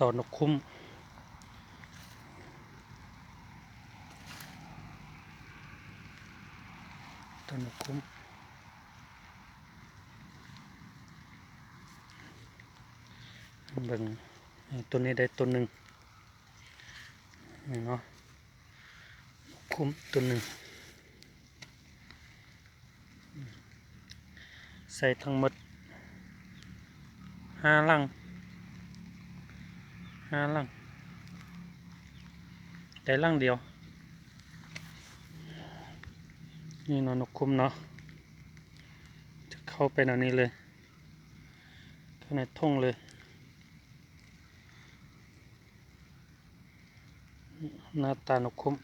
ຕໍ່ນົກຂຸ້ມ ຕໍ່ນົກຂຸ້ມ ເບິ່ງ ເອີ ໂຕນີ້ໄດ້ໂຕໜຶ່ງ ນີ້ເນາະ ຂຸ້ມໂຕໜຶ່ງ ໃສ່ທັງໝົດຫ້າຫຼັງ ຫ້າຫຼັງ ໄດ້ຫຼັງດຽວ ນີ້ເນາະ ນົກຂຸ້ມເນາະ ຈະເຂົ້າໄປແນວນີ້ເລີຍ ເຂົ້າໃນຖົງເລີຍ. ໜ້າຕານົກຂຸ້ມ